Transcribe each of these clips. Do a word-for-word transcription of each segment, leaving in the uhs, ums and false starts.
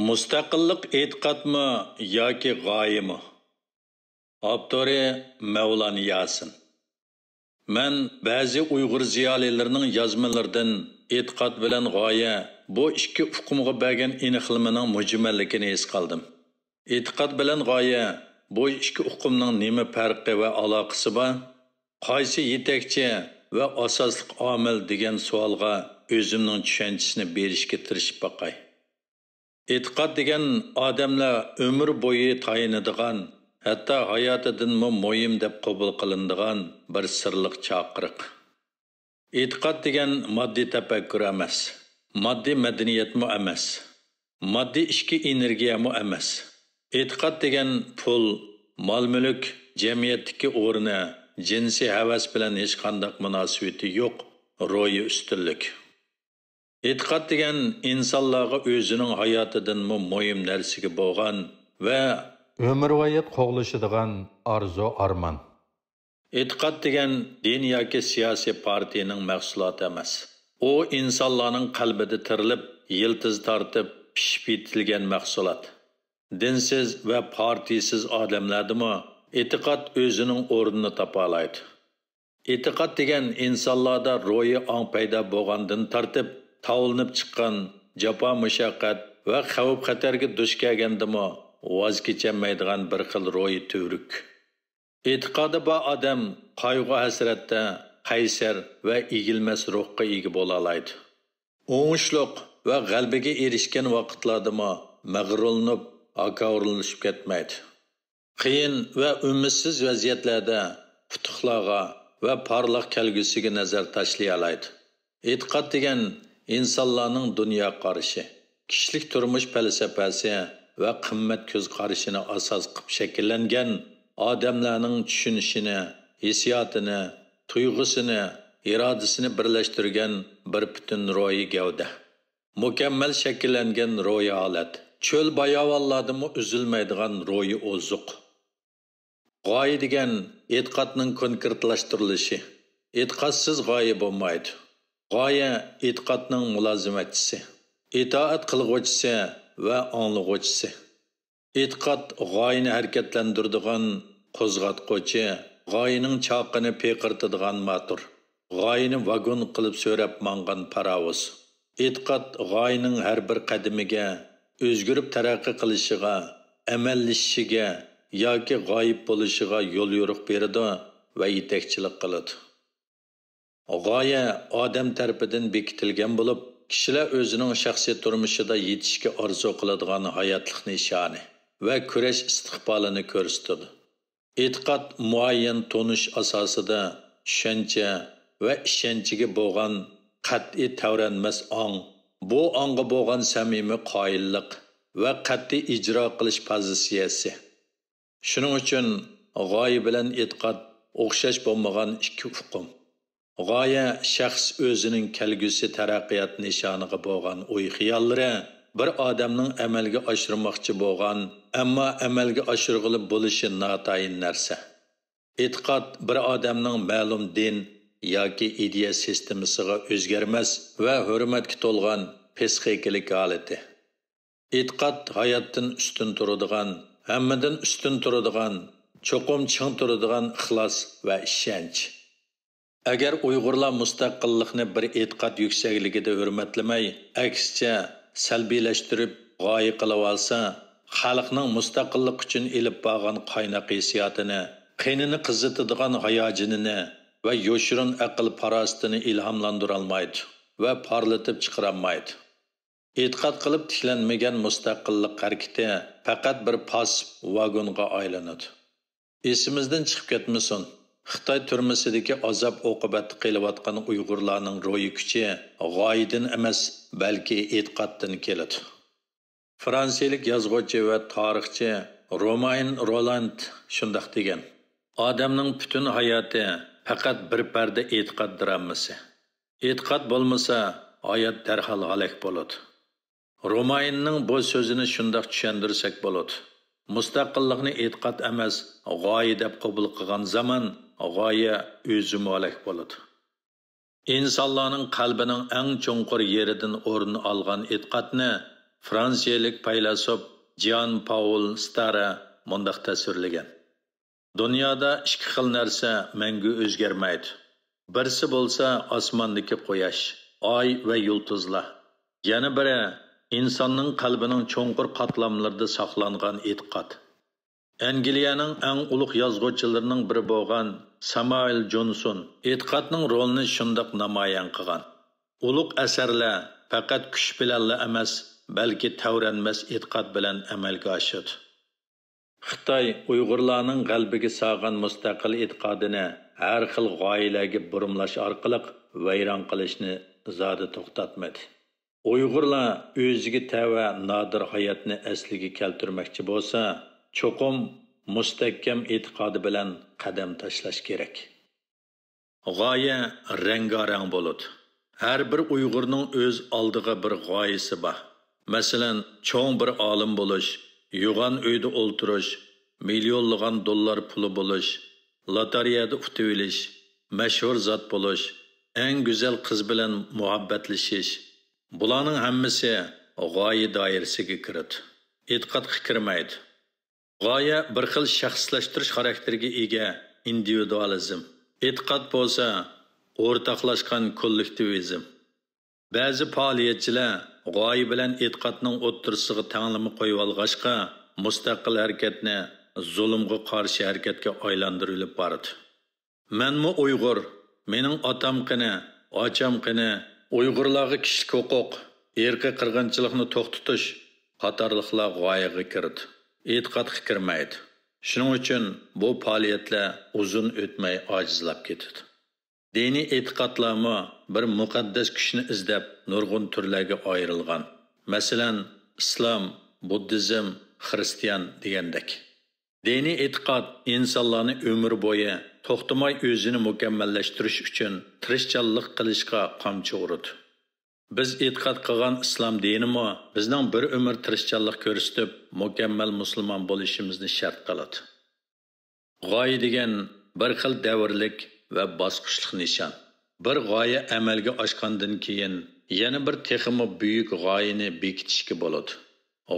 مۇستەقىللىق ئېتىقادمۇ ياكى غايىمۇ؟ ئاپتورى مەۋلان ياسىن. مەن بەزى ئۇيغۇر زىيالىيلىرىنىڭ يازمىلىرىدىن ئېتىقاد بىلەن غايە بۇ ئىككى ئۇقۇمغا بەرگەن ئېنىقلىمىنىڭ مۇجمەللىكىنى ھېس قىلدىم. ئېتىقاد بىلەن غايە بۇ ئىككى ئۇقۇمنىڭ نېمە پەرقى ۋە ئالاقىسى بار؟ قايسى يېتەكچى ۋە ئاساسلىق ئامىل دېگەن سوئالغا ئۆزۈمنىڭ چۈشەنچىسىنى بېرىشكە تىرىشىپ باقاي. ئېتىقاد دېگەن ئادەملەر ئۆمۈر بويى تايىنىدىغان، ھەتتا ھاياتىدىنمۇ مۇھىم دەپ قوبۇل قىلىنىدىغان بىر سىرلىق چاقىرىق. ئېتىقاد دېگەن ماددىي تەپەككۇر ئەمەس، ماددىي مەدەنىيەتمۇ ئەمەس، ماددىي ئىچكى ئېنېرگىيەمۇ ئەمەس. ئېتىقاد دېگەن پۇل، مال-مۈلۈك، جەمئىيەتتىكى ئورنى، جىنسىي ھەۋەس بىلەن ھېچقانداق مۇناسىۋىتى يوق روھىي ئۈستۈنلۈك. ئېتىقاد دېگەن ئىنسانلارغا ئۆزىنىڭ ھاياتىدىنمۇ مۇھىم نەرسىگە بولغان ۋە ئۆمۈرۋايەت قوغلىشىدىغان ئارزۇ-ئارمان. ئېتىقاد دېگەن دىن ياكى سىياسىي پارتىيىنىڭ مەھسۇلاتى ئەمەس. ئۇ ئىنسانلارنىڭ قەلبىدە تېرىلىپ، يىلتىز تارتىپ، پىشىپ يېتىلگەن مەھسۇلات. دىنسىز ۋە پارتىيىسىز ئادەملەردىمۇ ئېتىقاد ئۆزىنىڭ ئورنىنى تاپالايدۇ. ئېتىقاد دېگەن ئىنسانلاردا روھىي ئاڭ پەيدا بولغاندىن تارتىپ، تاۋلىنىپ چىققان جاپا-مۇشەققەت ۋە خەۋپ-خەتەرگە دۇچ كەلگەندىمۇ ۋاز كېچەلمەيدىغان بىر خىل روھىي تۈۋرۈك. ئېتىقادى بار ئادەم قايغۇ-ھەسرەتتە قەيسەر ۋە ئېگىلمەس روھقا ئىگە بولالايدۇ. ئوڭۇشلۇق ۋە غەلىبىگە ئېرىشكەن ۋاقىتلاردىمۇ مەغرۇرلىنىپ، ھاكاۋۇرلىشىپ كەتمەيدۇ. قىيىن ۋە ئۈمىدسىز ۋەزىيەتلەردە ئۇتۇقلارغا ۋە پارلاق كەلگۈسىگە نەزەر تاشلىيالايدۇ. ئېتىقاد دېگەن ئىنسانلارنىڭ دۇنيا قارىشى، كىشىلىك تۇرمۇش پەلسەپەسى ۋە قىممەت كۆز قارىشىنى ئاساس قىلىپ شەكىللەنگەن ئادەملەرنىڭ چۈشىنىشىنى، ھېسسىياتىنى، تۇيغۇسىنى، ئىرادىسىنى بىرلەشتۈرگەن بىر پۈتۈن روھىي گەۋدە. مۇكەممەل شەكىللەنگەن روھىي ھالەت، چۆل-باياۋانلاردىمۇ ئۈزۈلمەيدىغان روھىي ئوزۇق. غايە دېگەن ئېتىقادنىڭ كونكرېتلاشتۇرۇلۇشى. ئېتىقادسىز غايە بولمايدۇ. غايە ئېتىقادنىڭ مۇلازىمەتچىسى، ئىتائەت قىلغۇچىسى ۋە ئاڭلىغۇچىسى. ئېتىقاد غايىنى ھەرىكەتلەندۈرىدىغان قوزغاتقۇچى، غايىنىڭ چاقىنى پىيقىرىتىدىغان ماتور، غايىنى ۋاگون قىلىپ سۆرەپ ماڭغان پاراۋۇز. ئېتىقاد غايىنىڭ ھەر بىر قەدىمىگە، ئۆزگىرىپ تەرەققىي قىلىشىغا، ئەمەللىشىشىگە ياكى غايىب بولۇشىغا يوليورۇق بېرىدۇ ۋە يېتەكچىلىك قىلىدۇ. غايە ئادەم تەرىپىدىن بېكىتىلگەن بولۇپ، كىشىلەر ئۆزىنىڭ شەخسىي تۇرمۇشىدا يېتىشكە ئارزۇ قىلىدىغان ھاياتلىق نىشانى ۋە كۈرەش ئىستىقبالىنى كۆرسىتىدۇ. ئېتىقاد مۇئەييەن تونۇش ئاساسىدا چۈشەنچە ۋە ئىشەنچىگە بولغان قەتئىي تەۋرەنمەس ئاڭ، بۇ ئاڭغا بولغان سەمىمىي قايىللىق ۋە قەتئىي ئىجرا قىلىش پوزىتسىيەسى. شۇنىڭ ئۈچۈن غايە بىلەن ئېتىقاد ئوخشاش بولمىغان ئىككى ئۇقۇم. غايە شەخس ئۆزىنىڭ كەلگۈسى تەرەققىيات نىشانىغا بولغان ئوي-خىياللىرى، بىر ئادەمنىڭ ئەمەلگە ئاشۇرماقچى بولغان، ئەمما ئەمەلگە ئاشۇرغىلى بولۇشى ناتايىن نەرسە. ئېتىقاد بىر ئادەمنىڭ مەلۇم دىن ياكى ئىدىيە سىستېمىسىغا ئۆزگەرمەس ۋە ھۆرمەتكە تولغان پسىخىكىلىك ھالىتى. ئېتىقاد ھاياتتىن ئۈستۈن تۇرىدىغان، ھەممىدىن ئۈستۈن تۇرىدىغان، چوقۇم چىڭ تۇرىدىغان ئىخلاس ۋە ئىشەنچ. ئەگەر ئۇيغۇرلار مۇستەقىللىقنى بىر ئېتىقاد يۈكسەكلىكىدە ھۆرمەتلىمەي، ئەكسىچە سەلبىيلەشتۈرۈپ غايە قىلىۋالسا، خەلقنىڭ مۇستەقىللىق ئۈچۈن ئېلىپ بارغان قايناق ھېسسىياتىنى، قېنىنى قىزىتىدىغان ھاياجىنىنى ۋە يوشۇرۇن ئەقىل-پاراسىتىنى ئىلھاملاندۇرالمايدۇ ۋە پارلىتىپ چىقىرالمايدۇ. ئېتىقاد قىلىپ تىكلەنمىگەن مۇستەقىللىق ھەرىكىتى پەقەت بىر پاسسىپ ۋاگونغا ئايلىنىدۇ. ئېسىمىزدىن چىقىپ كەتمىسۇن، خىتاي تۈرمىسىدىكى ئازاب-ئوقۇبەتتە قېلىۋاتقان ئۇيغۇرلارنىڭ روھىي كۈچى غايىدىن ئەمەس، بەلكى ئېتىقادتىن كېلىدۇ. فرانسىيەلىك يازغۇچى ۋە تارىخچى روماين رولاند شۇنداق دېگەن: «ئادەمنىڭ پۈتۈن ھاياتى پەقەت بىر پەردە ئېتىقاد دراممىسى. ئېتىقاد بولمىسا، ھايات دەرھال ھالاك بولىدۇ.» رومايننىڭ بۇ سۆزىنى شۇنداق چۈشەندۈرسەك بولىدۇ. مۇستەقىللىقنى ئېتىقاد ئەمەس، غايە دەپ قوبۇل قىلغان زامان، غايە ئۆزىمۇ ھالاك بولىدۇ. ئىنسانلارنىڭ قەلبىنىڭ ئەڭ چوڭقۇر يېرىدىن ئورۇن ئالغان ئېتىقادنى فرانسىيەلىك پەيلاسوپ جيان پاۋل ستارە مۇنداق تەسۋىرلىگەن: دۇنيادا ئىككى خىل نەرسە مەڭگۈ ئۆزگەرمەيدۇ. بىرسى بولسا ئاسماندىكى قۇياش، ئاي ۋە يۇلتۇزلار. يەنە بىرى ئىنساننىڭ قەلبىنىڭ چوڭقۇر قاتلاملىرىدا ساقلانغان ئېتىقاد. ئەنگلىيەنىڭ ئەڭ ئۇلۇغ يازغۇچىلىرىنىڭ بىرى بولغان سامائېل جونسون ئېتىقادنىڭ رولىنى شۇنداق نامايان قىلغان: ئۇلۇغ ئەسەرلەر پەقەت كۈچ بىلەنلا ئەمەس، بەلكى تەۋرەنمەس ئېتىقاد بىلەن ئەمەلگە ئاشىدۇ. خىتاي ئۇيغۇرلارنىڭ غەلىبىگە سالغان مۇستەقىل ئېتىقادىنى ھەر خىل غايىلەرگە بۇرمىلاش ئارقىلىق ۋەيران قىلىشنى زادى توختاتمىدى. ئۇيغۇرلار ئۆزىگە تەۋە نادىر ھاياتنى ئەسلىگە كەلتۈرمەكچى بولسا، چوقۇم مۇستەھكەم ئېتىقادى بىلەن قەدەم تاشلاش كېرەك. غايە رەڭگارەڭ بولىدۇ. ھەر بىر ئۇيغۇرنىڭ ئۆز ئالدىغا بىر غايىسى بار. مەسىلەن، چوڭ بىر ئالىم بولۇش، يوغان ئۆيدە ئولتۇرۇش، مىليونلىغان دوللار پۇلى بولۇش، لاتارىيەدە ئۇتۇۋېلىش، مەشھۇر زات بولۇش، ئەڭ گۈزەل قىز بىلەن مۇھەببەتلىشىش، بۇلارنىڭ ھەممىسى غايە دائىرىسىگە كىرىدۇ، ئېتىقادقا كىرمەيدۇ. غايە بىر خىل شەخسلەشتۈرۈش خاراكتېرىگە ئىگە ئىندىۋىدۇئالىزم، ئېتىقاد بولسا ئورتاقلاشقان كوللېكتىۋىزم. بەزى پائالىيەتچىلەر غايە بىلەن ئېتىقادنىڭ ئوتتۇرىسىغا تەڭلىمە قويۇۋالغاچقا، مۇستەقىل ھەرىكەتنى زۇلۇمغا قارشى ھەرىكەتكە ئايلاندۇرۇۋېلىپ بارىدۇ. مەنمۇ ئۇيغۇر، مېنىڭ ئاتام قېنى، ئاچام قېنى، ئۇيغۇرلارغا كىشىلىك ھوقۇق، ئىرقىي قىرغىنچىلىقنى توختىتىش قاتارلىقلار غايىگە كىرىدۇ، ئېتىقادقا كىرمەيدۇ. شۇنىڭ ئۈچۈن بۇ پائالىيەتلەر ئۇزۇن ئۆتمەي ئاجىزلاپ كېتىدۇ. دىنىي ئېتىقادلارمۇ بىر مۇقەددەس كۈچنى ئىزدەپ نۇرغۇن تۈرلەرگە ئايرىلغان. مەسىلەن، ئىسلام، بۇددىزم، خىرىستىيان دېگەندەك. دىنىي ئېتىقاد ئىنسانلارنى ئۆمۈر بويى توختىماي ئۆزىنى مۇكەممەللەشتۈرۈش ئۈچۈن تىرىشچانلىق قىلىشقا قامچا ئۇرىدۇ. بىز ئېتىقاد قىلغان ئىسلام دىنىمۇ بىزنىڭ بىر ئۆمۈر تىرىشچانلىق كۆرسىتىپ، مۇكەممەل مۇسۇلمان بولۇشىمىزنى شەرت قىلىدۇ. غايە دېگەن بىر خىل دەۋرلىك ۋە باسقۇچلۇق نىشان. بىر غايە ئەمەلگە ئاشقاندىن كېيىن، يەنە بىر تېخىمۇ بۈيۈك غايىنى بېكىتىشكە بولىدۇ.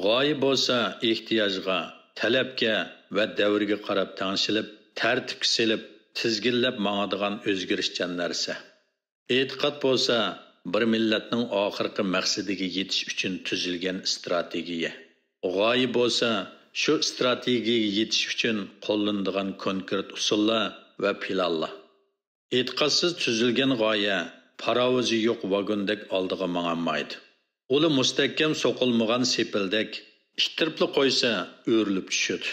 غايە بولسا ئېھتىياجغا، تەلەپكە ۋە دەۋرگە قاراپ تەڭشىلىپ، تەرتىپكە سېلىپ، تىزگىنلەپ ماڭىدىغان ئۆزگىرىشچان نەرسە. ئېتىقاد بولسا بىر مىللەتنىڭ ئاخىرقى مەقسىتىگە يېتىش ئۈچۈن تۈزۈلگەن ئىستراتېگىيە. غايە بولسا شۇ ئىستراتېگىيەگە يېتىش ئۈچۈن قوللىنىدىغان كونكرېت ئۇسۇللار ۋە پىلانلار. ئېتىقادسىز تۈزۈلگەن غايە پاراۋۇزى يوق ۋاگوندەك ئالدىغا ماڭالمايدۇ. ئۇلا مۇستەھكەم سوقۇلمىغان سېپىلدەك ئىتتىرىپلا قويسا ئۆرۈلۈپ چۈشىدۇ.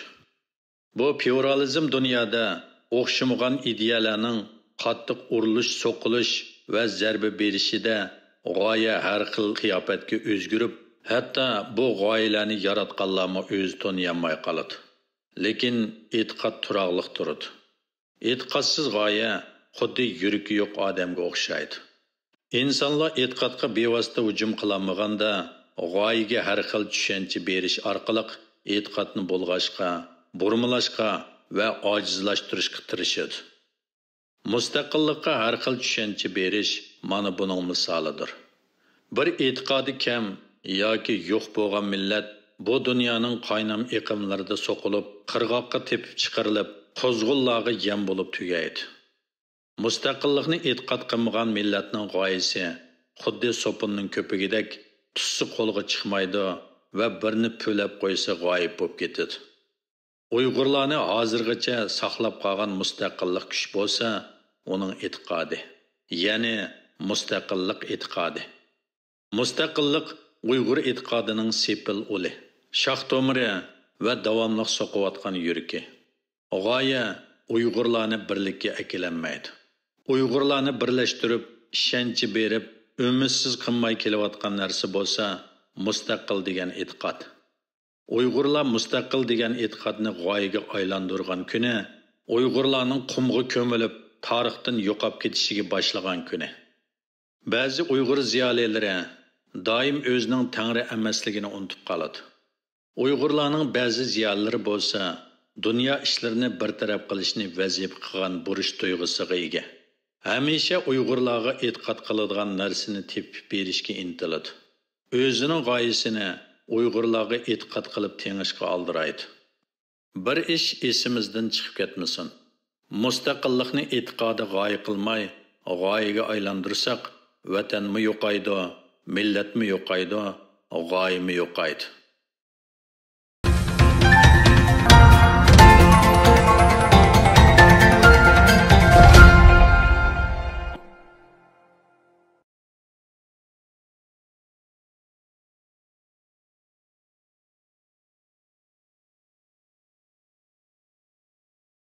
بۇ پلۇرالىزم دۇنيادا ئوخشىمىغان ئىدىيەلەرنىڭ قاتتىق ئۇرۇلۇش-سوقۇلۇش ۋە زەربە بېرىشىدە غايە ھەر خىل قىياپەتكە ئۆزگىرىپ، ھەتتا بۇ غايىلەرنى ياراتقانلارمۇ ئۆزى تونۇيالماي قالىدۇ. لېكىن ئېتىقاد تۇراقلىق تۇرىدۇ. ئېتىقادسىز غايە خۇددى يۈرىكى يوق ئادەمگە ئوخشايدۇ. ئىنسانلار ئېتىقادقا بىۋاسىتە ھۇجۇم قىلالمىغاندا، غايىگە ھەر خىل چۈشەنچە بېرىش ئارقىلىق ئېتىقادنى بۇلغاشقا، بۇرمىلاشقا ۋە ئاجىزلاشتۇرۇشقا تىرىشىدۇ. مۇستەقىللىققا ھەر خىل چۈشەنچە بېرىش مانا بۇنىڭ مىسالىدۇر. بىر ئېتىقادى كەم ياكى يوق بولغان مىللەت بۇ دۇنيانىڭ قاينام ئېقىملىرىدا سوقۇلۇپ، قىرغاققا تېپىپ چىقىرىلىپ، قۇزغۇنلارغا يەم بولۇپ تۈگەيدۇ. مۇستەقىللىقنى ئېتىقاد قىلمىغان مىللەتنىڭ غايىسى خۇددى سوپۇننىڭ كۆپۈكىدەك، تۇتسا قولغا چىقمايدۇ ۋە بىرنى پۈۋلەپ قويسا غايىب بولۇپ كېتىدۇ. ئۇيغۇرلارنى ھازىرغىچە ساقلاپ قالغان مۇستەقىللىق كۈچ بولسا، ئۇنىڭ ئېتىقادى، يەنى مۇستەقىللىق ئېتىقادى. مۇستەقىللىق ئۇيغۇر ئېتىقادىنىڭ سېپىل ئۇلى، شاخ تومۇرى ۋە داۋاملىق سوقۇۋاتقان يۈرىكى. غايە ئۇيغۇرلارنى بىرلىككە ئەكېلەلمەيدۇ. ئۇيغۇرلارنى بىرلەشتۈرۈپ، ئىشەنچ بېرىپ، ئۈمىدسىز قىلماي كېلىۋاتقان نەرسە بولسا، مۇستەقىل دېگەن ئېتىقاد. ئۇيغۇرلار مۇستەقىل دېگەن ئېتىقادنى غايىگە ئايلاندۇرغان كۈنى، ئۇيغۇرلارنىڭ قۇمغا كۆمۈلۈپ، تارىختىن يوقاپ كېتىشىگە باشلىغان كۈنى. بەزى ئۇيغۇر زىيالىيلىرى دائىم ئۆزىنىڭ تەڭرى ئەمەسلىكىنى ئۇنتۇپ قالىدۇ. ئۇيغۇرلارنىڭ بەزى زىيالىيلىرى بولسا دۇنيا ئىشلىرىنى بىر تەرەپ قىلىشنى ۋەزىپە قىلغان بۇرچ تۇيغۇسىغا ئىگە. ھەمىشە ئۇيغۇرلارغا ئېتىقاد قىلىدىغان نەرسىنى تېپىپ بېرىشكە ئىنتىلىدۇ. ئۆزىنىڭ غايىسىنى ئۇيغۇرلارغا ئېتىقاد قىلىپ تېڭىشقا ئالدىرايدۇ. بىر ئىش ئېسىمىزدىن چىقىپ كەتمىسۇن. مۇستەقىللىقنى ئېتىقادى غايە قىلماي، غايىگە ئايلاندۇرساق، ۋەتەنمۇ يوقايدۇ، مىللەتمۇ يوقايدۇ، غايىمۇ يوقايدۇ.